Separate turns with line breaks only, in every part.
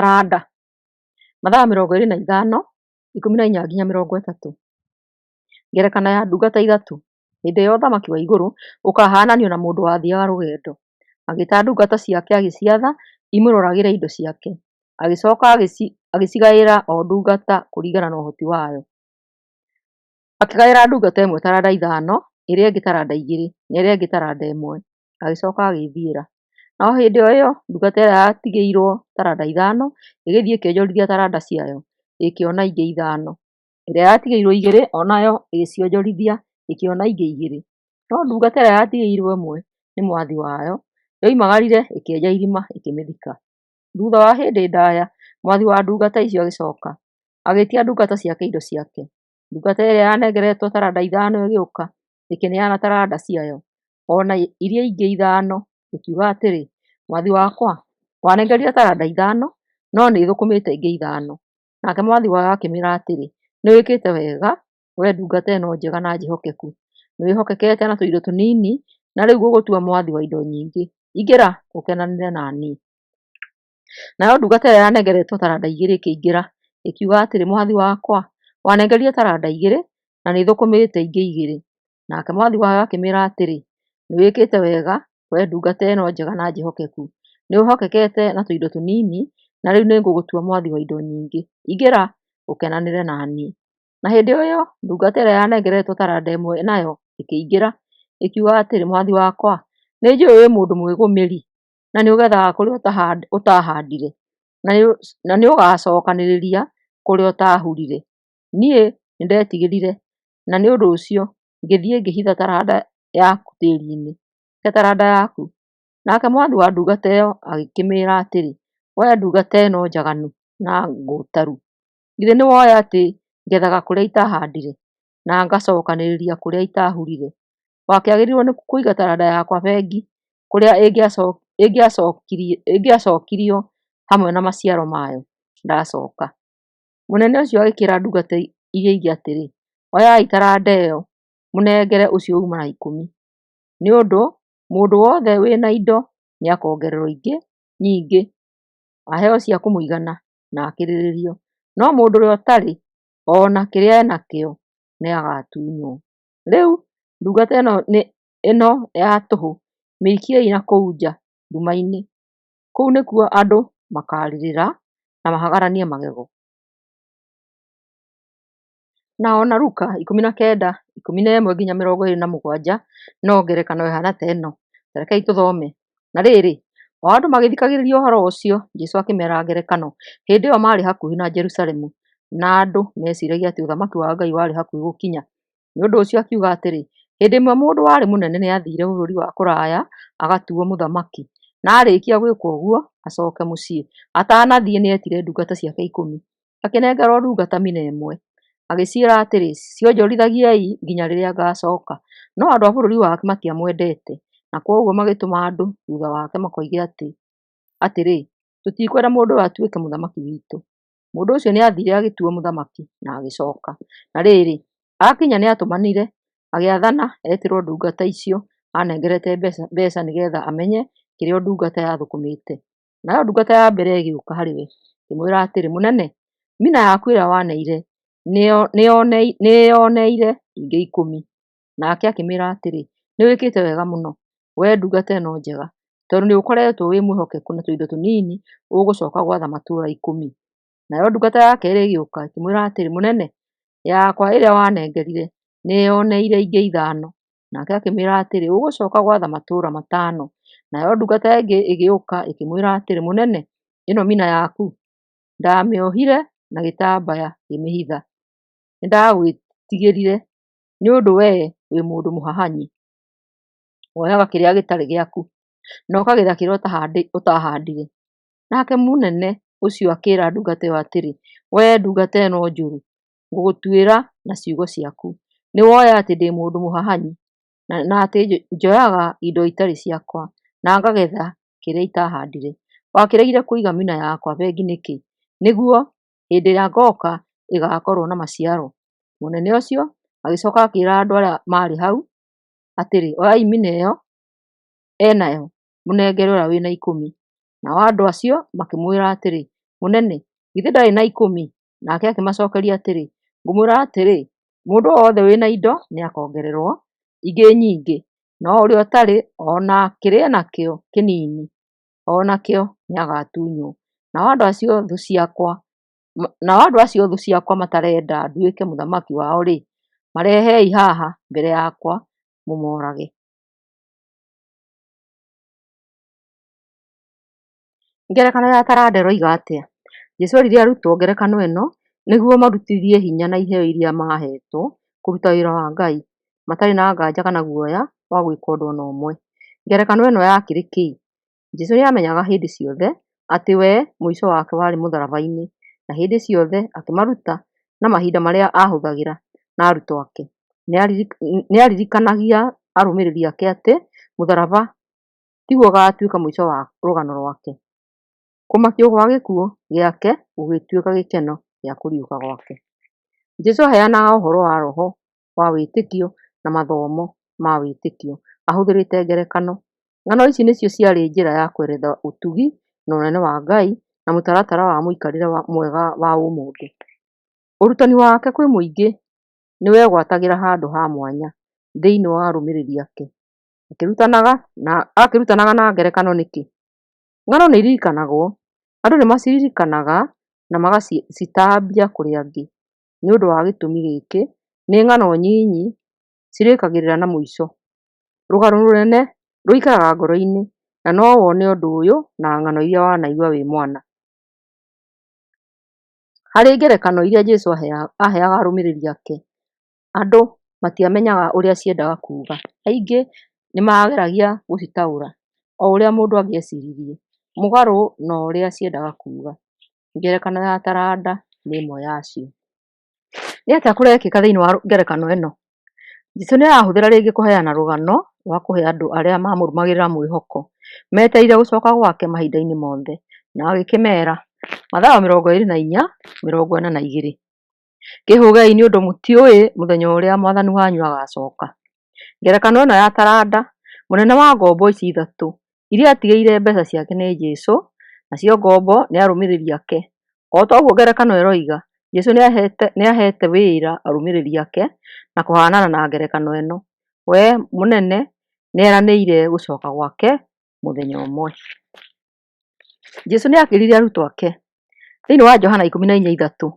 Taranda, Mathayo 25:14-30. Ngerekano ya ndungata ithatũ. Hĩndĩ ĩyo ũthamaki wa igũrũ ũkaahaananio na mũndũ wathiiaga rũgendo. Agĩĩta ndungata ciake, agĩciatha imũroragĩre indo ciake. Agĩcooka agĩcigaĩra o ndungata kũringana na ũhoti wayo. Akĩgaĩra ndungata ĩmwe taranda ithano, ĩrĩa ĩngĩ taranda igĩrĩ, na ĩrĩa ĩngĩ taranda ĩmwe, agĩcooka agĩĩthiĩra. Na o hĩndĩ o ĩyo, ndungata ĩrĩa yatigĩirwo taranda ithano ĩgĩthiĩ ĩkĩonjorithia taranda ciayo, ĩkĩona ingĩ ithano. Ĩrĩa yatigĩirwo igĩrĩ o nayo ĩgĩcionjorithia, ĩkĩona ingĩ igĩrĩ. No ndungata ĩrĩa yatigĩirwo ĩmwe nĩ mwathi wayo yoimagarire, ĩkĩenja irima, ĩkĩmĩthika. Thuutha wa hĩndĩ ndaaya, mwathi wa ndungata icio agĩcooka, agĩĩtia ndungata ciake indo ciake. Ndungata ĩrĩa yanengeretwo taranda ithano ĩgĩũka, ĩkĩneana taranda ciayo o na iria ingĩ ithano, ĩkiuga atĩrĩ, 'Mwathi wakwa, wanengerire taranda ithano, no nĩthũkũmĩte ingĩ ithano.' Nake mwathi wayo akĩmĩĩra atĩrĩ, 'Nĩwĩkĩte wega, wee ndungata ĩno njega na njĩhokeku! Nĩwĩhokekete na tũindo tũnini, na rĩu ngũgũtua mwathi wa indo nyingĩ. Ingĩra ũkenanĩre na niĩ.' Nayo ndungata ĩrĩa yanengeretwo taranda igĩrĩ ĩkĩingĩra, ĩkiuga atĩrĩ, 'Mwathi wakwa, wanengerire taranda igĩrĩ, na nĩthũkũmĩte ingĩ igĩrĩ.' Nake mwathi wayo akĩmĩĩra atĩrĩ, 'Nĩwĩkĩte wega, wee ndungata ĩno njega na njĩhokeku! Nĩwĩhokekete na tũindo tũnini, na rĩu nĩngũgũtua mwathi wa indo nyingĩ. Ingĩra ũkenanĩre na niĩ.' Na hĩndĩ o ĩyo, ndungata ĩrĩa yanengeretwo taranda ĩmwe nayo ĩkĩingĩra, ĩkiuga atĩrĩ, 'Mwathi wakwa, nĩnjũũĩ wĩ mũndũ mwĩgũmĩri, na nĩũgethaga kũrĩa ũtaahandire, na nĩũgacookanĩrĩria kũrĩa ũtaahurire. Niĩ nĩndetigĩrire, na nĩ ũndũ ũcio ngĩthiĩ ngĩhitha taranda yaku tĩĩri-inĩ. Te taranda yaku.' Nake mwathi wa ndungata ĩyo akĩmĩĩra atĩrĩ, 'Wee ndungata ĩno njaganu na ngũũtaru, githĩ nĩwooĩ atĩ ngethaga kũrĩa itaahandire, na ngacookanĩrĩria kũrĩa itaahurire? Wakĩagĩrĩirwo nĩ kũiga taranda yakwa bengi, kũrĩa ĩngĩacookirio hamwe na maciaro mayo ndacooka. Mũnene ũcio agĩkĩĩra ndungata iria ingĩ atĩrĩ, 'Oyai taranda ĩyo mũnengere ũcio uuma na ikũmi. Nĩ ũndũ mũndũ wothe wĩ na indo nĩakongererwo ingĩ nyingĩ, aheo cia kũmũigana na akĩrĩrĩrio; no mũndũ ũrĩa ũtarĩ, o na kĩrĩa e nakĩo nĩagatunywo. Rĩu ndungata ĩno ya tũhũ mĩikiei na kũu nja nduma-inĩ. Kũu nĩkuo andũ makaarĩrĩra na mahagaranie magego.' Na o na Luka 19:11-27 no ngerekano ĩhaana ta ĩno. Ta rekei tũthome. Na rĩrĩ, o andũ magĩthikagĩrĩria ũhoro ũcio, Jesũ akĩmeera ngerekano. Hĩndĩ ĩyo maarĩ hakuhĩ na Jerusalemu, na andũ meeciragia atĩ ũthamaki wa Ngai warĩ hakuhĩ gũkinya. Nĩ ũndũ ũcio akiuga atĩrĩ, Hĩndĩ ĩmwe mũndũ warĩ mũnene nĩathiire bũrũri wa kũraya agatuuo mũthamaki, na aarĩkia gwĩka ũguo, acooke mũciĩ. Atanathiĩ, nĩetire ndungata ciake ikũmi, akĩnengera o ndungata mina ĩmwe, agĩciĩra atĩrĩ, 'Cionjorithagiei nginya rĩrĩa ngaacooka.' No andũ a bũrũri wake matiamwendete, na kwoguo magĩtũma andũ thuutha wake makoige atĩrĩ, 'Tũtikwenda mũndũ ũyũ atuĩke mũthamaki witũ.' Mũndũ ũcio nĩathiire agĩtuuo mũthamaki, na agĩcooka. Na rĩrĩ, aakinya nĩatũmanire, agĩathana etĩrwo ndungata icio aanengerete mbeeca nĩgeetha amenye kĩrĩa o ndungata yathũkũmĩte. Nayo ndungata ya mbere ĩgĩũka harĩ we, ĩkĩmwĩra atĩrĩ, 'Mũnene, mina yaku ĩrĩa waneire nĩĩyoneire ingĩ ikũmi.' Nake akĩmĩĩra atĩrĩ, 'Nĩwĩkĩte wega mũno, wee ndungata ĩno njega! Tondũ nĩũkoretwo wĩ mwĩhokeku na tũindo tũnini, ũgũcooka gwatha matũũra ikũmi.' Nayo ndungata ya keerĩ ĩgĩũka, ĩkĩmwĩra atĩrĩ, 'Mũnene, yakwa ĩrĩa wanengerire nĩĩyoneire ingĩ ithano.' Nake akĩmĩĩra atĩrĩ, 'Ũgũcooka gwatha matũũra matano.' Nayo ndungata ĩngĩ ĩgĩũka, ĩkĩmwĩra atĩrĩ, 'Mũnene, ĩno mina yaku; ndaamĩohire na gĩtambaya ngĩmĩhitha. Nĩndagwĩtigĩrire, nĩ ũndũ wee wĩ mũndũ mũhahanyi; woyaga kĩrĩa gĩtarĩ gĩaku, na ũkagetha kĩrĩa ũtaahandire.' Nake mũnene ũcio akĩĩra ndungata ĩyo atĩrĩ, 'Wee ndungata ĩno njũru, ngũgũtuĩra na ciugo ciaku. Nĩwooĩ atĩ ndĩ mũndũ mũhahanyi, na atĩ njoyaga indo itarĩ ciakwa, na ngagetha kĩrĩa itaahandire. Wakĩregire kũiga mina yakwa bengi nĩkĩ, nĩguo hĩndĩ ĩrĩa ngooka ĩgaakorwo na maciaro?' Mũnene ũcio agĩcooka akĩĩra andũ arĩa maarĩ hau atĩrĩ, 'Oyai mina ĩyo e nayo mũnengere ũrĩa wĩ na ikũmi.' Nao andũ acio makĩmwĩra atĩrĩ, 'Mũnene, githĩ ndarĩ na 10?' Nake akĩmacookeria atĩrĩ, 'Ngũmwĩra atĩrĩ, mũndũ o wothe wĩ na indo nĩakongererũo ingĩ nyingĩ, no ũrĩa ũtarĩ, o na kĩrĩa e nakĩo kĩnini o nakĩo nĩagatunywo. Nao andũ acio thũ ciakwa matarenda nduĩke mũthamaki wao-rĩ, marehei haha mbere yakwa mũmoorage. Ngerekano ya taranda ĩroiga atĩa? Jesũ erire arutwo ngerekano ĩno nĩguo marutithie hinya na iheo iria mahetwo kũruta wĩra wa Ngai, matarĩ na nganja kana guoya wa gwĩka ũndũ ona ũmwe. Ngerekano ĩno yakĩrĩ kĩĩ? Jesũ nĩamenyaga hĩndĩ ciothe atĩ we mũico wake warĩ mũtharaba-inĩ, na hĩndĩ ciothe akĩmaruta na mahinda marĩa ahũthagĩra na arutwo ake, nĩaririkanagia arũmĩrĩri ake atĩ mũtharaba tiguo ũgatuĩka mũico wa rũgano rwake. Kũmakio gwa gĩkuũ gĩake gũgĩtuĩka gĩkeno gĩa kũriũka gwake. Jesũ aheanaga ũhoro wa roho wa wĩtĩkio na mathomo ma wĩtĩkio ahũthĩrĩte ngerekano. Ng'ano ici nĩcio ciarĩ njĩra ya kũeretha ũtugi na ũnene wa Ngai na mũtaratara wa mũikarĩre mwega wa ũmũndũ. Ũrutani wake kwĩ mũingĩ nĩwegwatagĩra handũ ha mwanya thĩinĩ wa arũmĩrĩri ake. Akĩrutanaga na ngerekano nĩkĩ? Ng'ano nĩ iririkanagwo, andũ nĩmaciririkanaga na magacitambia kũrĩ angĩ. Nĩũndũ wa gĩtũmi gĩkĩ, nĩ ng'ano nyinyi cirĩkagĩrĩra na mũico. Rũgano rũnene rũikaraga ngoro-inĩ na no wone ũndũ ũyũ na ng'ano iria wanaigua wĩ mwana. Harĩ ngerekano iria Jesũ aheaga arũmĩrĩri ake, andũ matiamenyaga ũrĩa ciendaga kuuga. Aingĩ nĩmageragia gũcitaũra o ũrĩa mũndũ angĩeciririe, mũgarũ na ũrĩa ciendaga kuuga. Ngerekano ya taranda nĩ ĩmwe yacio. Nĩ atĩa kũrekĩka thĩinĩ wa ngerekano ĩno? Jesũ nĩarahũthĩra rĩngĩ kũheana rũgano rwa kũhe andũ arĩa mamũrũmagĩrĩra mwĩhoko, metereire gũcoka gwake mahinda-inĩ mothe, na agĩkĩmera Mathayo 24:42, Kĩĩhũgei nĩ ũndũ mũtiũĩ mũthenya ũrĩa Mwathani wanyu agaacoka. Ngerekano ĩno ya taranda, mũnene wa ngombo ici ithatũ iria atigĩire mbeca ciake nĩ Jesũ, nacio ngombo nĩ arũmĩrĩri ake. O ta ũguo ngerekano ĩroiga, Jesũ nĩahete wĩra arũmĩrĩri ake na kũhanana na ngerekano ĩno, we mũnene nĩeranĩire gũcoka gwake mũthenya ũmwe. Jesũ nĩakĩrire arutwo ake thĩinĩ wa Johana 14:3,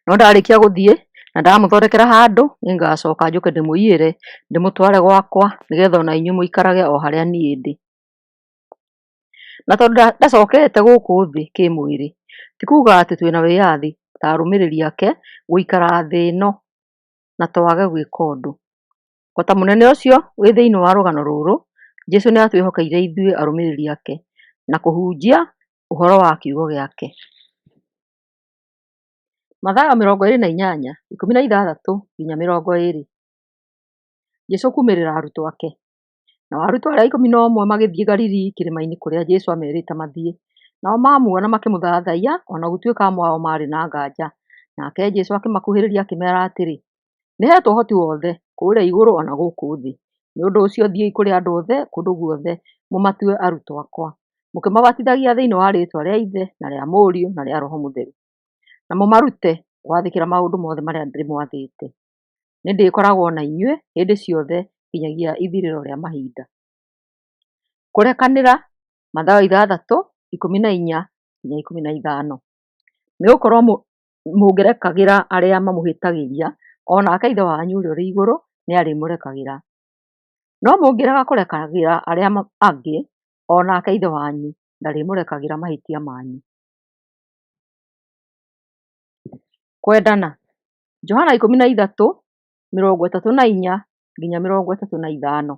no ndarĩkia gũthiĩ na ndamũthondekera handũ, nĩngacooka njũke ndĩmũiyĩre ndĩmũtware gwakwa, nĩgeetha o na inyuĩ mũikarage o harĩa niĩ ndĩ. Na tondũ ndacokete gũkũ thĩ kĩmwĩrĩ, ti kuuga atĩ twĩna wĩyathi ta arũmĩrĩri ake gũikara thĩ ĩno na twage gwĩka ũndũ. O ta mũnene ũcio wĩ thĩinĩ wa rũgano rũrũ, Jesũ nĩatwĩhokeire ithuĩ arũmĩrĩri ake na kũhunjia ũhoro wa kiugo gĩake. Mathayo 28:16-20. Jesũ kuumĩrĩra arutwo ake. Nao arutwo arĩa 11 magĩthiĩ Galili kĩrĩma-inĩ kũrĩa Jesũ aamerĩte mathiĩ. Nao mamuona makĩmũthathaiya, o na gũtuĩka amwe ao maarĩ na nganja. Nake Jesũ akĩmakuhĩrĩria akĩmeera atĩrĩ, Nĩheetwo ũhoti wothe kũrĩa igũrũ o na gũkũ thĩ. Nĩ ũndũ ũcio thiĩi kũrĩ andũ othe kũndũ guothe mũmatue arutwo akwa, mũkĩmabatithagia thĩinĩ wa rĩĩtwa rĩa Ithe na rĩa Mũriũ na rĩa Roho Mũtheru, na mũmarute gwathĩkĩra maũndũ mothe marĩa ndĩmwathĩte. Nĩndĩkoragwo na inyuĩ hĩndĩ ciothe nginyagia ithirĩro rĩa mahinda. Kũrekanĩra Mathayo 6:14-15. Nĩgũkorwo mũngĩrekagĩra arĩa mamũhĩtagĩria, o nake Ithe wanyu ũrĩa ũrĩ igũrũ nĩarĩmũrekagĩra. No mũngĩrega kũrekagĩra arĩa angĩ, o nake Ithe wanyu ndarĩmũrekagĩra mahĩtia manyu. Kwendana Johana 13:34-35.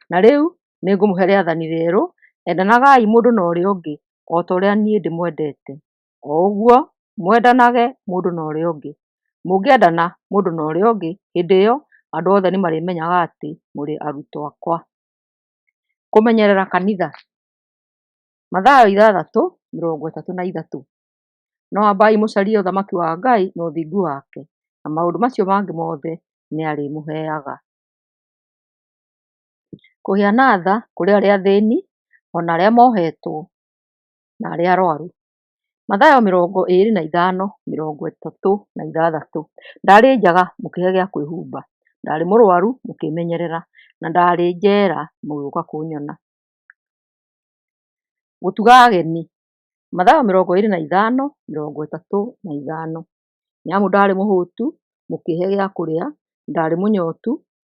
Na rĩu nĩngũmũhe rĩathani rĩerũ, endanagai mũndũ na ũrĩa ũngĩ, o ta ũrĩa niĩ ndĩmwendete, o ũguo mwendanage mũndũ na ũrĩa ũngĩ. Mũngĩendana mũndũ na ũrĩa ũngĩ, hĩndĩ ĩyo andũ othe nĩmarĩmenyaga atĩ mũrĩ arutwo akwa. Kũmenyerera kanitha Mathayo 6:33. No ambai mũcarie ũthamaki wa Ngai na ũthingu wake, na maũndũ macio mangĩ mothe nĩarĩmũheaga. Kũgĩa na tha kũrĩ arĩa athĩni, o na arĩa mohetwo, na arĩa arũaru. Mathayo 25:36. Ndaarĩ njaga, mũkĩĩhe gĩa kwĩhumba; ndaarĩ mũrũaru, mũkĩĩmenyerera; na ndaarĩ njeera, mũgĩũka kũnyona. Gũtuga ageni. Mathayo 25:35. Nĩ amu ndaarĩ mũhũũtu, mũkĩĩhe gĩa kũrĩa; ndaarĩ mũnyootu,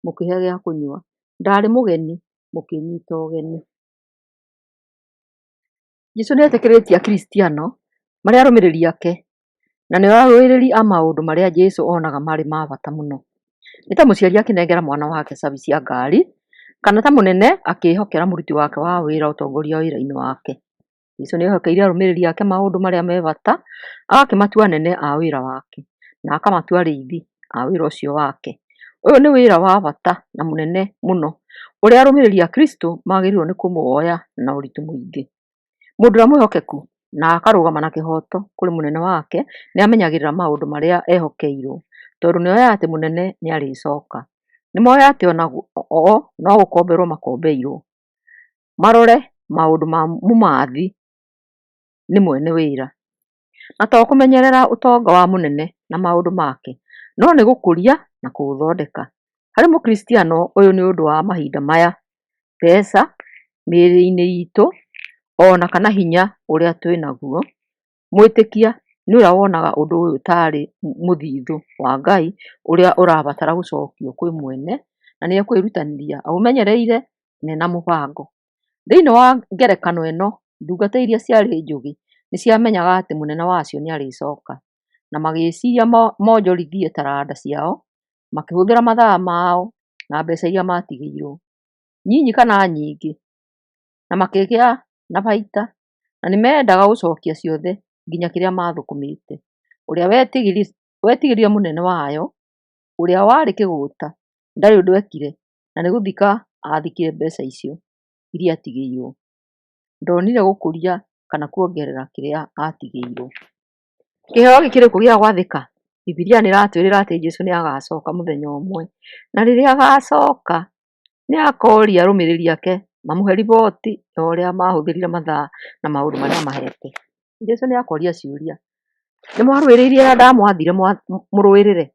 mũkĩĩhe gĩa kũnyua; ndaarĩ mũgeni, mũkĩĩnyiita ũgeni. Jesũ nĩetĩkĩrĩtie Akristiano marĩ arũmĩrĩri ake na nĩo arũĩrĩri a maũndũ marĩa Jesũ onaga marĩ ma bata mũno. Nĩ ta mũciari akĩnengera mwana wake cabi cia ngari, kana ta mũnene akĩĩhokera mũruti wake wa wĩra ũtongoria wĩra-inĩ wake. Jesũ nĩehokeire arũmĩrĩri ake maũndũ marĩa me bata, agakĩmatua anene a wĩra wake, na akamatua arĩithi a wĩra ũcio wake. Ũyũ nĩ wĩra wa bata na mũnene mũno ũrĩa arũmĩrĩri a Kristo magĩrĩirwo nĩ kũwoya na ũritũ mũingĩ. Mũndũ ũrĩa mwĩhokeku na akarũgama na kĩhooto kũrĩ mũnene wake nĩamenyagĩrĩra maũndũ marĩa ehokeirwo tondũ nĩoĩ atĩ mũnene nĩarĩcoka. Nĩmoĩ atĩ o no gũkomberwo makombeirwo marore maũndũ ma mũmathi nĩ mwene wĩra. Na to kũmenyerera ũtonga wa mũnene na maũndũ make, no nĩ gũkũria na kũũthondeka. Harĩ mũkristiano ũyũ nĩ ũndũ wa mahinda maya, mbeca, mĩĩrĩ-inĩ itũ ona kana hinya ũrĩa twĩnaguo. Mwĩtĩkia nĩ ũrĩa wonaga ũndũ ũyũ taarĩ mũthithũ wa Ngai ũrĩa ũrabatara gũcokio kwĩ mwene na nĩekwĩrutanĩria aũmenyereire na ena mũbango. Thĩinĩ wa ngerekano ĩno, ndungata iria ciarĩ njũgĩ nĩ ciamenyaga atĩ mũnene wacio nĩarĩcoka, na magĩciria monjorithie taranda ciao makĩhũthĩra mathaa mao na mbeca iria matigĩirwo, nyinyi kana nyingĩ, na makĩgĩa na baita, na nĩmendaga gũcokia ciothe nginya kĩrĩa mathũkũmĩte. Ũrĩa wetigĩrire mũnene wayo, ũrĩa warĩ kĩgũũta, ndarĩ ũndũ ekire na nĩ gũthika aathikire mbeca icio iria atigĩirwo. Ndonire gũkũria kana kuongerera kĩrĩa atigĩirwo. Kĩheo gĩkĩrĩ kũ gĩa gwathĩka? Bibilia nĩĩratwĩrĩra atĩ Jesũ nĩagacoka mũthenya ũmwe, na rĩrĩa agacoka nĩakoria arũmĩrĩri ake mamũhe riboti ya ũrĩa mahũthĩrire mathaa na maũndũ marĩa amahete. Jesũ nĩakoria ciũria, nĩmwarũĩrĩire arĩa ndamwathire mũrũĩrĩre?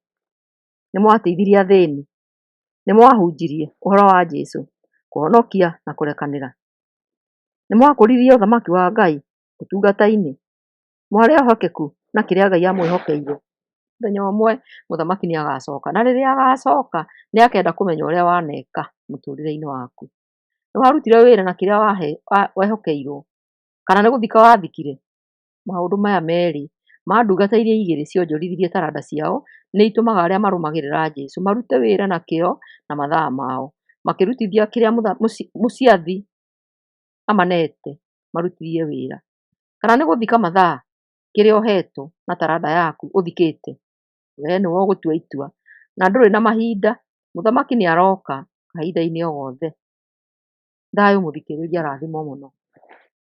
Nĩmwateithirie athĩni? Nĩmwahunjirie ũhoro wa Jesũ, kũhonokia na kũrekanĩra? Nĩmwakũririe ũthamaki wa Ngai ũtungata-inĩ? Mwarĩ ehokeku na kĩrĩa Ngai amwĩhokeire? Mũthenya ũmwe mũthamaki nĩagacoka, na rĩrĩa agacoka nĩakenda kũmenya ũrĩa waneka mũtũrĩre-inĩ waku. Nĩwarutire wĩra na kĩrĩa wehokeirwo kana nĩ gũthika wathikire? Maũndũ maya merĩ ma ndungata iria igĩrĩ cionjorithirie taranda ciao nĩ itũmaga arĩa marũmagĩrĩra Jesũ marute wĩra na kĩyo na mathaa mao, makĩrutithia kĩrĩa mũciathi amanete marutithie wĩra. Kana nĩ gũthika mathaa kĩrĩa ũhetwo na taranda yaku ũthikĩte? We nĩwe ũgũtua itua na ndũrĩ na mahinda, mũthamaki nĩaroka kahinda-inĩ o gothe. Thayũ mũthikĩrĩria rathimwo mũno.